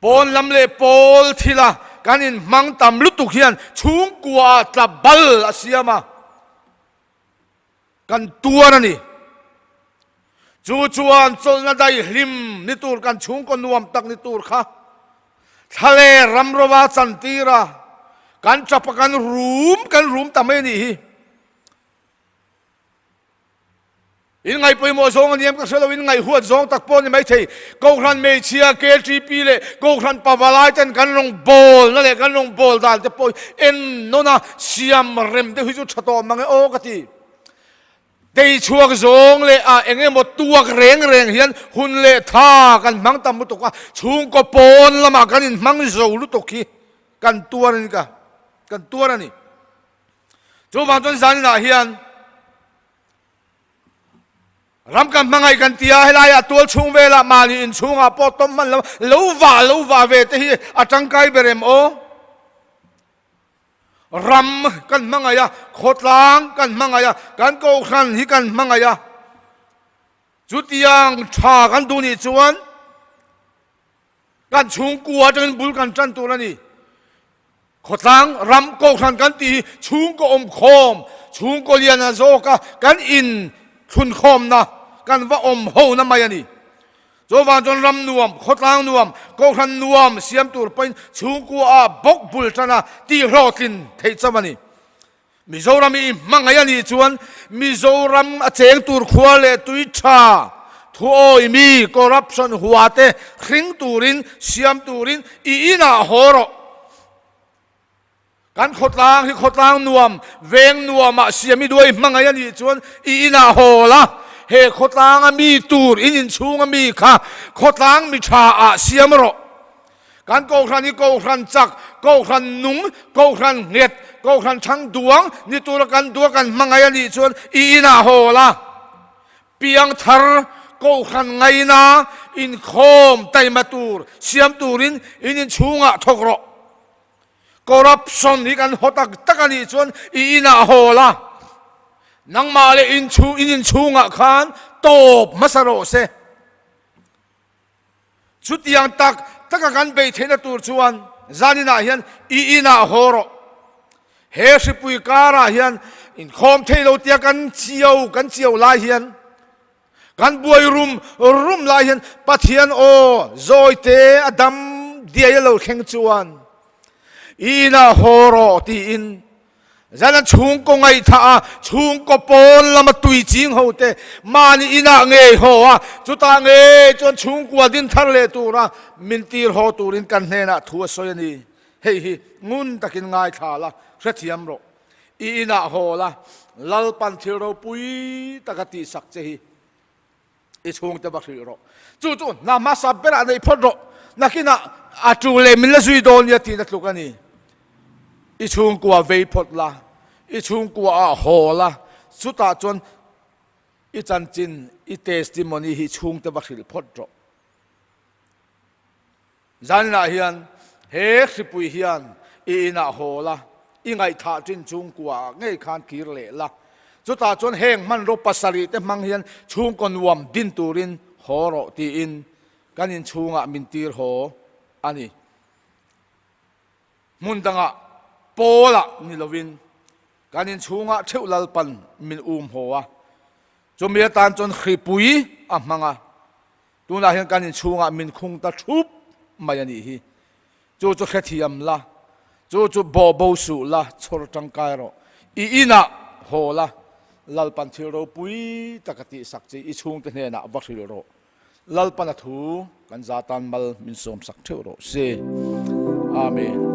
Pawn lam leh pawl thila kan inhmang tam lutuk hian chhungkua ah tla bal a siam a. Kan tuar a ni. Chu chuan chawlhna daihlim ni tur kan chhungkaw nuam tak ni tur kha thla leh ram rova chantir a, kan tap a kan rum kan rum ta mai a nih hi. In ngaihpawimawh zawng a ni em ka hre lo, in ngaihhuat zawng tak pawh a ni maithei. Kohhran hmeichhia KTP leh Kohhran pavalai ten kan rawn bawlna leh kan rawn bawl dan te pawh hi en nawn a siam rem deuh hi chu tha tawh mang e aw ka ti. Tei chhuak zawng leh a eng emaw tuak reng reng hian hun leh tha kan hmang tam lutuk a, chhungkaw pawn lamah kan inhmang zo lutuk hi kan tuar a ni ka kan tuar a ni. Chuvang chuan zaninah hian Ram kan hmangaih kan ti a, helaiah tual chhung velah mahni inchhungah pawh tawm hman lo, lo vah lo vah ve te hi a tangkai ber em aw? Ram kan hmangaih a, khawtlang kan hmangaih a, kan kohhran hi kan hmangaih a, chutiang tha kan duh nih chuan Kan chhungkua atangin bul kan tan tur a ni. Khawtlang ram kohhran kan tih hi chhungkaw awmkhawm, chhungkaw lian a zawk a, kan in thlunkhawmna, kan va awm hona mai a ni. Chuvang chuan ram nuam, khawtlang nuam, kohhran nuam siam tur pawhin chhungkua ah bawk bul tan a tihhlawhtlin theih chauh a ni. Mizoram i hmangaih a nih chuan Mizoram a cheng tur khua leh tui tha, thuawi mi, corruption hua te hring turin, siam turin i inah haw rawh. Kan khawtlang hi khawtlang nuam, veng nuamah siam i duai hmangaih a nih chuan i inah haw la, he khawtlanga mi tur, in inchhunga mi kha khawtlang mi tha ah siam rawh. Kan Kohhran hi Kohhran chak, Kohhran nung, Kohhran nghet, Kohhran thang duang ni tura kan duh a kan hmangaih a nih chuan i inah haw la. Piang thar Kohhran ngaina inkhawm taima tur siam turin in inchhungah thawk rawh. Corruption hi kan haw tak tak a nih chuan i inah haw la. Nangmah leh in inchhungah khan tawp hmasa rawh se. Chutiang tak taka kan beih theihna tur chuan zaninah hian i inah haw rawh. He hripui karah hian inkhawm theih lo tia kan chiau kan chiau lai hian, kan buai rum rum lai hian Pathian aw zawite a dam diai a lo thleng chuan i inah haw rawh tiin Zan an chhungkaw ngaihthah a, chhungkaw pawn lama tui ching ho te mahni inah ngei haw a, chutah ngei chuan chhungkua din thar leh tura min tir haw turin kan hnenah thu a sawi a ni. Hei hi ngun takin ngaithla la, hrethiam rawh. I inah haw la, Lalpan thil ropui taka tihsak che hi. I chhungte va hrilh rawh. Chu chu hna hmasa berah neih phawt rawh. Nakinah a tu leh min la zui dawn nia tihna tluk a ni. I chhungkua vei phawt la, i chhungkua ah haw la, chutah chuan i chanchin, i testimony hi chhungte va hrilh phawt rawh. Zaninah hian he hripui hian i inah haw la, i ngaihthah ṭin chhungkuaah ngei khan kir leh la. Chutah chuan heng hmanraw pasarih te hmang hian chhungkaw nuam din turin haw rawh tiin kan inchhungah min tir haw a ni. Hmun dangah Paula ni lovin kan inchhungah ṭheuh Lalpan min um haw a, chumi atan chuan hripui a hmang a. Tunah hian kan inchhungah min khung ta thup mai a nih hi. Chu chu hrethiam la, chu chu bawh bo suh la, chhawr tangkai rawh. I inah haw la, Lalpan thil ropui tak a tihsak che i chhungte hnenah va hrilh rawh. Lalpan a thu kan za tan mal min sawmsak theuh rawh se. Amen.